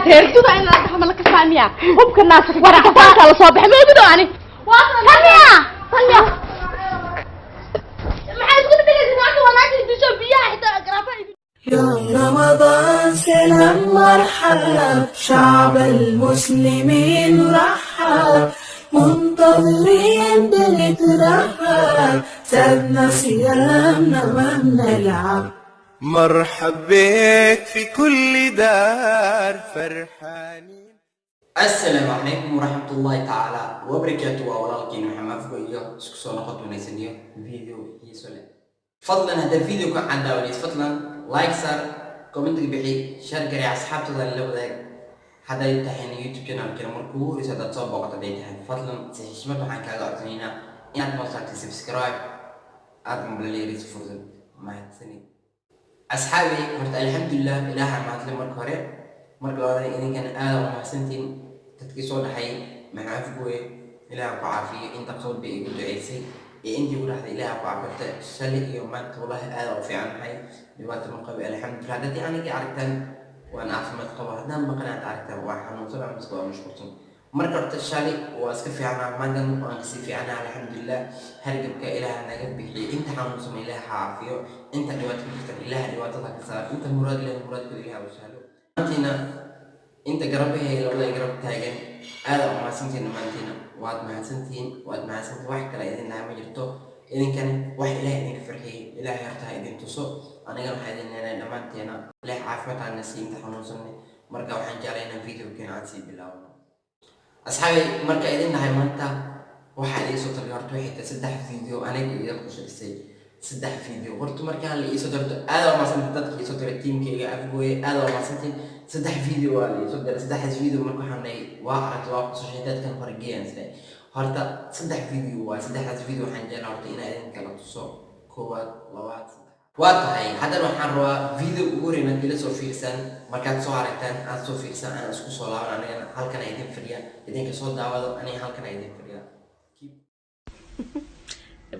Reer duda in la dhaho ma la kasaamiya? Hubka naasa waraxtaanka la soo baxay, ma ogido ani. Tamiya, Tamiya, maxay isku dhigaysaa? Naagta waa naagta disho biyaha xitaa garaafa. يا رمضان سلام مرحب، شعب المسلمين رحب، منتظرين بنترحب، سابنا صيامنا ما بنلعب. مرحب بك في كل دار فرحانين. Asalaamu calaykum waraxmatullaahi tacaala wabarakaatu. Waa walaalkiin Maxamed Afgo iyo isku soo noqod wanaagsan iyo video xiiso leh. Fadlan haddaa video ka cadaawanaysa, fadlan like saar, commentiga bixi, share garee, asxaabtada la wadaag. Hadday tahay YouTube channelkina marka ugu horeysa haddaad soo booqato hadday tahay, fadlan si xishmad waxaan kaaga codsanaynaa inaad noo saartay subscribe, aad mobleeriis fursad. Mahadsanid asxaabi. Horta alxamdulilah, ilaaha mahadle marka hore. Marka labaad, idinkana aada u mahadsantiin dadkii soo dhaxay "Maxaa Afgooye, ilaah ku caafiyo", inta qalbi igu duceysay iyo intii ku dhahday "Ilaah ku caafirta". Shalay iyo maanta wallahi aada u fiicannahay, dhibaato ma qabi, alxamdulilah. Haddii anigii aragtaan waan caafimaad qaba, haddaan maqan aad aragtaan waa xanuunsan ama iska waa mashquulsan. Marka horta shalay waa iska fiicnaa, maantan waan kasii fiicnaa, alxamdulilah. Hargabka ilaah naga bixiyey. Inta xanuunsan ilaah ha caafiyo, inta dhibaato ku jirtan ilaah dhibaatada ka saar, inta muraad leh muraadkooda ilaah u sahlo. Maantiina inta garabahay labada garab taagan aada u mahadsantihiin dhammaantiina. Waad mahadsantihiin, waad mahadsantihiin. Wax kale idin dhaha ma jirto. Idinkana wax ilaah idinka farxiyey ilaahay horta ha idin tuso. Anigana waxaa idin leenahay dhammaanteena ilaah caafimaad ha na siiyo inta xanuunsanay. Marka waxaan jeclay inaan videokeena aan sii bilaabno, asxaabi. Marka idin dhahay maanta waxaa idiin soo tagay, horta waxay tahay saddex video aniga iga qusaysay. Saddex video horta markaan la iisoo dirto, aad waa mahadsantahay dadka iisoo diray, tiimkayga Afgooye, aad waa mahadsantahay. Saddex video waa la iisoo diray. Saddexdaas video marka waxaan dhahay waa aragtay, waa qosashay, dadkan horgeeyaan isle. Horta saddex video waa saddexdaas video. Waxaan jeclaa horta inaa idin kala tuso koowaad, labaad, saddex. Waa tahay, haddana waxaan rabaa video ugu horreyn inaad ila soo fiirsan. Markaad soo aragtaan, aad soo fiirsan, aan isku soo laaban. Anigana halkan idin fadhiya, idinka soo daawado, aniga halkan idin fadhiya.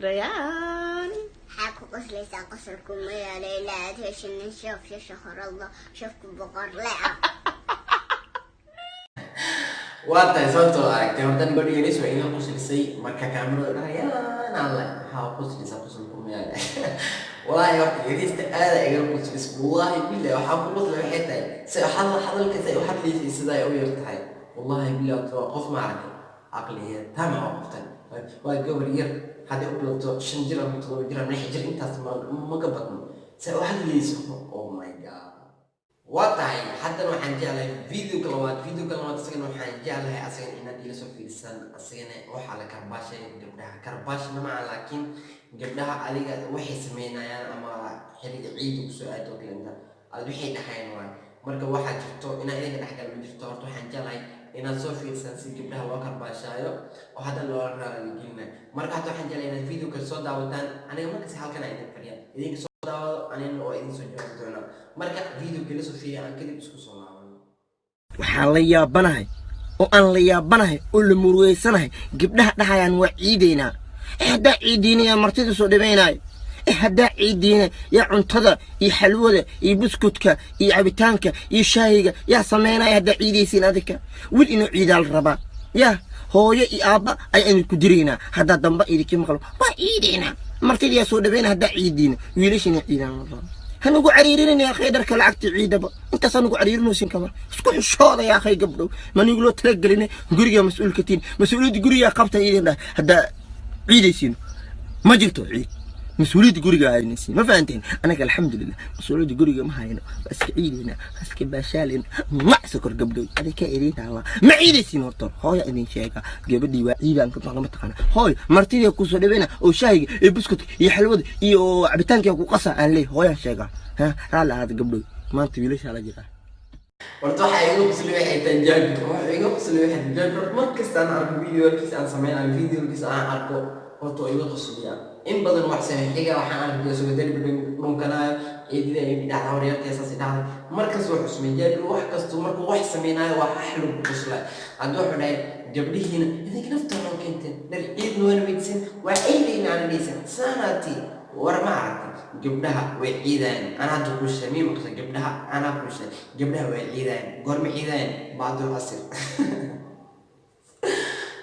Rayaan. Maxaa ku qoslaysaa? Qosolku ma yaalo ilaa aad heshin nin shoof shasha horallo shofku boqorle ah. Waa tahay, sababtoo aragtay horta gabadha yaris waa iga qoslisay. Marka kaamirada dhahayaan alle maxaa qoslaysaa? Qosolku ma yaalo. Walaahi horta yariista aada iga qoslis, wallahi billahi. Waxaa ku qosla waxay tahay si hadal hadalka say u hadlaysay, sida ay u yar tahay. Wallahi billahi waa qof ma aragtay caqliyeed tama waa qoftan. Waa gabar yar, hadday u bilowto 5 jir ama 7 jir ama 6 jir, intaas ma ka badno say u hadlayso. Oh my God. Waa tahay, haddana waxaan jeclahay videoka labaad. Videoka labaad asagana waxaan jeclahay asagana inaad ila soo fiirsan. Asagana waxaa la karbaashay gabdhaha. Karbaashna maca, laakiin gabdhaha adiga waxay sameynayaan ama xilliga ciida kusoo aado oo kale inta aad waxay dhahayn waay. Marka waxaa jirto inaa idinka dhexgal ma jirto. Horta waxaan jeclahay inaad soo fiirsan si gabdhaha loo karbaashaayo oo haddana loola raaligelinayo. Marka hadda waxaan jeclahay inaad videoka soo daawataan. Aniga markasta halkan idin fadhiya, idinka soo daawado, anigana waa idin soo jawaabi doonaa. Marka videoka la soo fiiriya, aan kadib isku soo laabano. Waxaan la yaabanahay oo aan la yaabanahay oo la murugeysanahay gabdhaha dhahayaan "Waa ciidaynaa". Eh, haddaa ciidiinaya martida soo dhibaynaayo. Eh, haddaa ciidiina yaa cuntada iyo xalwada iyo buskudka iyo cabitaanka iyo shaahiga yaa samaynaya? Haddaa ciidaysiin adika wil inuu ciidaa la rabaa. Yaa hooyo iyo aabba ayaa idinku diraynaa haddaa damba idinka maqlo "Waa ciidaynaa". Martida yaa soo dhaweyna haddaa ciidiina? Wiilashina ciidaan la rabaa. Hanugu cariirinayna yaa akhay, dharka lacagta ciidaba intaasaa nugu cariirinaysin kabar. Isku xishooda yaa akhay. Gabdhow maniguloo talageline gurigaa mas-uulka tiin, mas-uuliyadda gurigaa qabta idin dhah. Haddaa ciidaysiin ma jirto ciid, mas-uuliyadda guriga haynaysiin, ma fahanteen? Anaga alxamdulilah mas-uuliyadda guriga ma hayno, waa iska ciidayna, waa iska baashaalayna. Ma sokor gabdhow adika idiin taala ma ciidaysiin. Horta hooya idin sheega, gabadhii waa ciidaan ka maqla mataqaana. Hooy, martidii kusoo dhaweyna oo shaahiga iyo buskudka iyo xalwada iyo cabitaanka ku qasa aan leey. Hooyaan sheega ha raalli ahaada gabdhow, maanta wiilashaa la jiraa. Horta waxaa iga qosli waxay tahay Jaabir. Waxa iga qosli waxay tahay Jaabir. Mar kasta aan arko videokiisa aan sameynayo, videokiisa aan arko, horta waa iga qosliyaa in badan. Wax samey xiga waxaan arkay isagoo darbi dhunkanaayo, ciidida ay dhacda, horyarteesaas dhacday. Markas wuxuu sameeyay Jaabir, wax kasto markuu wax sameynaayo waa wax lagu qoslaa. Hadda wuxuu dhahay "Gabdhihiina idinka nafta noo keenteen, dhar ciidna waana weydiisan, waa ciidayna aana dhaysan saanaati." War ma aragtay, gabdhaha way ciidayaan. Anaa hadda kuu sheegay, mii maqashay? Gabdhaha anaa kuu sheegay, gabdhaha way ciidayaan. Goorma ciidayaan? Bacdul casr.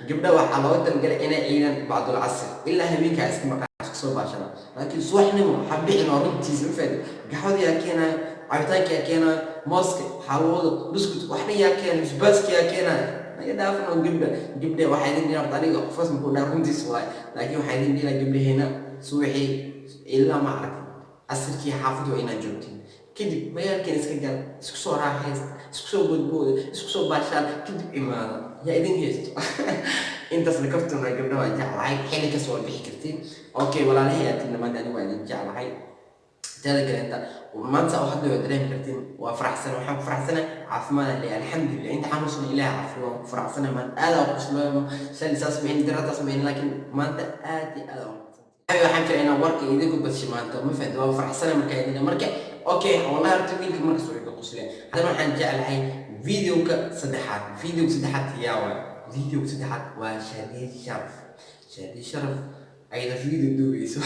Gabdhaha waxaa looga talagalay inay ciidaan bacdul casr, ilaa habeenkaa iska maqan, iska soo baashana, laakiin subaxnimo ha bixin oo runtiisa ma fahamtay. Gaxwada yaa keenaayo, cabitaanka yaa keenaayo, mooska, xalwada, buskut, wax dhan yaa keenayo, basbaaska yaa keenaayo. Naga dhaafan oo gabdha, gabdha waxaa idin dhihi horta, aniga qofkaas muxuu dhaha, runtiis waay, laakiin waxaa idin dhihi gabdhaheena subaxii ilaa ma aragtay casirkii xaafadda waa inaad joogtiin. Kadib magaalkeen iska gal, isku soo raaxaysta, isku soo boodbooda, isku soo baashaan, kadib imaada. Yaa idin haysto? Intaasna kaftuna. Gabdha waa jeclahay, xilli kasta waa bixi kartiin. Okay, walaalahay aad maanta anigu waa idin jeclahay. Teeda kaleenta, maanta oo hadda waa dareemi kartiin, waa faraxsan. Waxaan ku faraxsana caafimaad leeyahay, alxamdulilah. Inta xanuunsan Ilaah caafiyo. Waan ku faraxsana maanta, aad aan quslooyo. Shalay saas ma in darataas ma in, laakiin maanta aad iyo aad aan waxaan filay inaan warka idinku badshay maanta, ma fahamtay? Waa faraxsana markaa idin marka. Okay, wallahi horta wiilka markas wuu iga qosliya. Haddana waxaan jeclahay videoka saddexaad. Videoka saddexaad yaa waay? Videoka saddexaad waa Shaadiye Sharaf. Shaadiye Sharaf ayada video duugayso.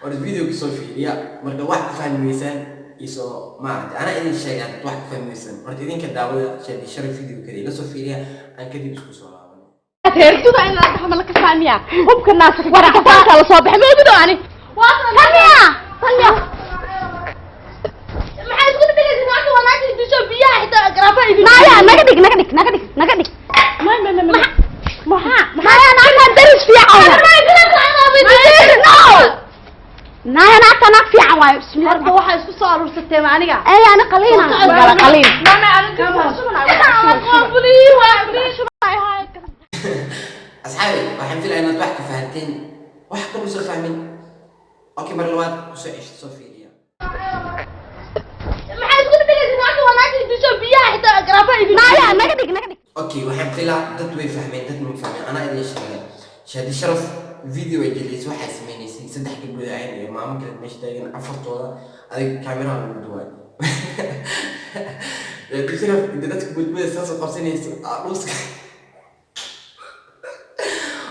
Horta videoka soo fiiriya. Marka wax ka fahmi weysaan isoo maaragtay, anaa idin sheegaan wax ka fahmi weysaan. Horta idinka daawada Shaadiye Sharaf videokada ila soo fiiriya, aan kadib isku soo laabano. Reerduda in la dhaxma la kasaamiya, hubka naasa waracitaanka la soo baxay, ma ogido ani. Tanya, Tanya. Maxay isku dhigaysaa naagta? Waa naagta disho biyaha xitaa garaafa idin. Naya, naga dhig, naga dhig, naga dhig, naga dhig. May may may may, maxaa? Naya, naagtaan daris fiican waay. No. Naya, naagtaan naag fiican waaye. Bismillah. Horta waxaa isku soo aruursatay ma aniga? Ay, ana qaliina. Wala qaliin. Aniga. Asxaabi, waxaan filaya inaad wax ka fahanteen, wax kama soo fahmin. Okay, mar labaad kusoo ceshta, soo fiiriya. Maxay isku dhigaysaa naagta? Waa naagta disho biyaha xitaa garaafa idin. Naya, naga dhig, naga dhig. Okay, waxaan filaa dad way fahmeen, dad ma fahmeen. Anaa idin sheegay. Shaadi Sharaf video ay gelisay, waxay sameynaysay saddex gabdhood ahayn iyo maamo kale meesha taagan, afartooda adig kaamiraha lagu duwaay. Shaadi Sharaf inta dadka budbuda saasoo qabsanayso dhuuska,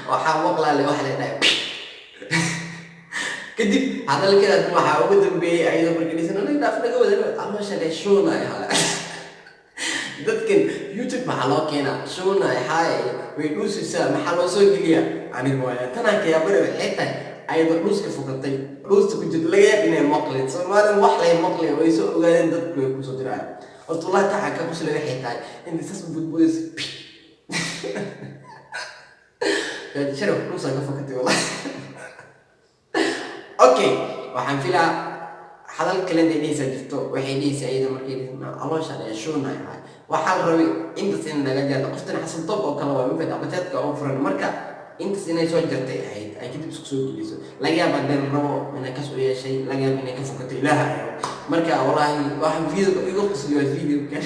waxaa maqlaale waxa la dhahay. Kadib hadalkeeda waxaa ugu dambeeyey ayadoo marka dhisan, anaga dhaaf, naga wada caloosha le shuunay haa. Dadkan YouTube maxaa loo keenaa? Shuunay haay, way dhuusaysaa, maxaa loo soo geliyaa? Aniga waaya tanaan kayaabare waxay tahay ayadoo dhuuska fukatay, dhuusta ku jirta, laga yaab inay maqlin Soomaalida. Wax lay maqlin way soo ogaadeen, dadku way kusoo dirayaan. Horta wallahi taxaa ka quslay waxay tahay inta saas budbudaysa. Sharaf dhuusaa ka fukatay wallahi. Okay, waxaan filaa hadal kale intay dhehaysaa jirto. Waxay dhehaysaa iyada markay caloosha dheeshuunay ahay, waxaa la rabay intaas in laga jaarto qoftan Xasan Toob oo kale waa mafad abateedka oo furan. Marka intaas inay soo jartay ahayd, ay kadib isku soo geliso. Laga yaaba hadeen rabo inay kas u yeeshay, laga yaaba inay ka fokato, Ilaaha ayo. Marka wallaahi waxaan video iga qosliyo waa videokan.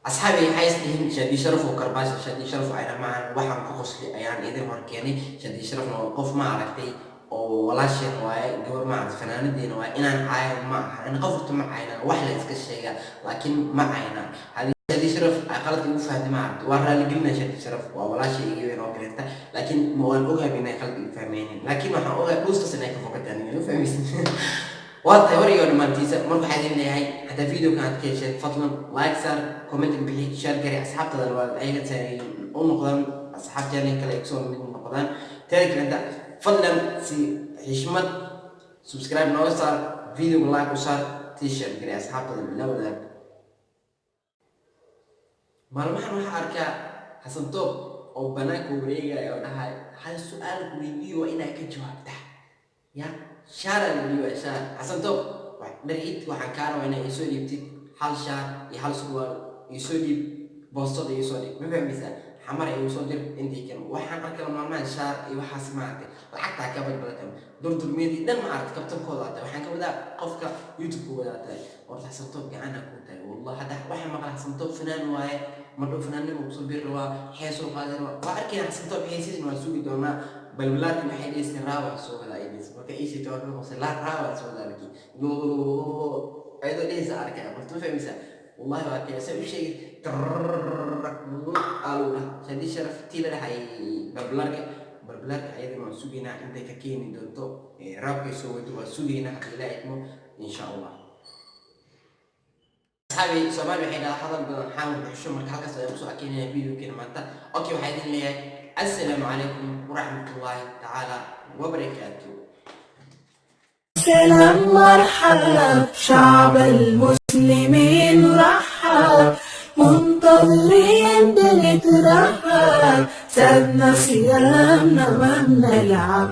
Asxaabi, waxay is dhihin Shaadi Sharaf oo karbaasha Shaadi Sharaf ayna maahan. Waxaan ku qosli ayaan idin hor keenay. Shaadi Sharafna waa qof ma aragtay oo walaasheen waaye, gabar ma aragtay, fanaanadeena waaye. Inaan caayo ma aha in qof horta ma cayna, wax la iska sheegaa, laakiin ma cayna. Haddii Shaadi Sharaf ay qalad igu fahamtay, ma aragtay, waa raaligelinaa. Shaadi Sharaf waa walaashay iga weyn oo kaleeta, laakiin ma waan ogahay inay qalad igu fahmeynin, laakiin waxaan ogahay dhuustas inay ka fokataan aniga ma fahmaysin. Waa tahay warigoo dhammaantiisa. Marka waxaa idin leeyahay, hadaa videokan aad ka hesheen, fadlan like saar, comment bixi, share gari, asxaabtada waa ayaga ay u noqdaan, asxaabteena kale ay kusoo mid noqdaan. Teeda kalenta, fadlan si xishmad subscribe nooga saar, videoga like u saar, tii share gari, asxaabtada la wadaag. Maalmahan waxaa arkaa Xasan Toob oo banaanka wareegaya oo dhahay hal su-aal ku weydiiyo, waa inaa ka jawaabtaa ya shaara la dhiibaya shaar. Xasan Toob, dhar ciid waxaan kaa rabaa inaa isoo dhiibtid hal shaar iyo hal surwaal. Isoo dhiib boostada, isoo dhiib, ma fahmaysaa? Xamar igu soo dir intii kan. Waxaan arkala maalmahan shaar iyo waxaas, maaragtay, lacagtaa ka badbadata durdurmeedii dhan, maaragtay, kabtankooda tahay. Waxaan ka wadaa qofka YouTube-ka wadaa tahay. Horta Xasan Toob gacana kuu tahay wallah. Hadda waxaan maqlay Xasan Toob fanaan waaye, mardhow fanaannimo kusoo biri rabaa, xeesoo qaadi rabaa. Waa arkayna Xasan Toob heesiisna waa sugi doonaa. Balbalaatin waxay dheysay raawa soo wadaa ay dheysay. Marka ii sheegtay waa ka qosay laa raawa soo wadaa, laakiin ayadoo dhehaysa arkaya. Horta ma fahmaysaa? Wallahi waa kaya sa u sheegay alu dhaha Shaadi Sharaf tii la dhahay balbalarka. Balbalaarka ayadana waan sugaynaa intay ka keeni doonto raabkay soo wado, waan sugaynaa haddii Ilaahi idmo, insha Allah. Asxaabi, Soomaali waxay dhahaa hadal badan xaamul buxsho. Marka halkaas ayaan kusoo akeynaya videokeena maanta. Okay, waxaa idin leeyahay assalaamu calaykum waraxmatullaahi tacaala wabarakaatu. سلام مرحب، شعب المسلمين رحب، منتظرين بنترحب، سابنا صيامنا ما بنلعب.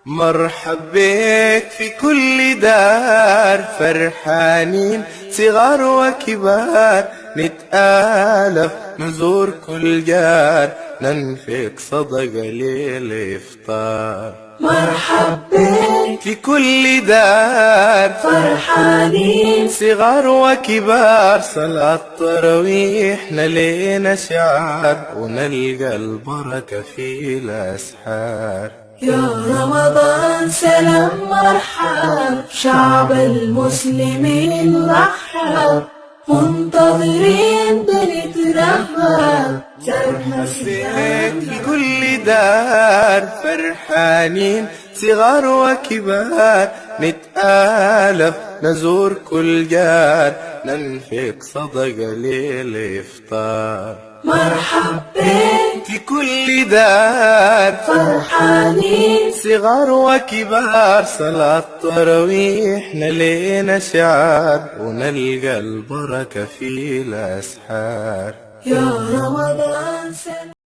مرحب بك في كل دار، فرحانين صغار وكبار، نتآلف نزور كل جار، ننفق صدقة للإفطار. مرحب بك في كل دار، فرحانين صغار وكبار، صلاة تراويح لينا شعار، ونلقى البركة في الأسحار. يا رمضان سلام مرحب، شعب المسلمين رحب، منتظرين بنترحب، سابنا بك في كل دار، فرحانين صغار وكبار، نتآلف نزور كل جار، ننفق صدقة للإفطار. مرحب بك في كل دار، فرحانين صغار وكبار، صلاة تراويح لينا شعار، ونلقى البركة في الأسحار. يا رمضان سلام.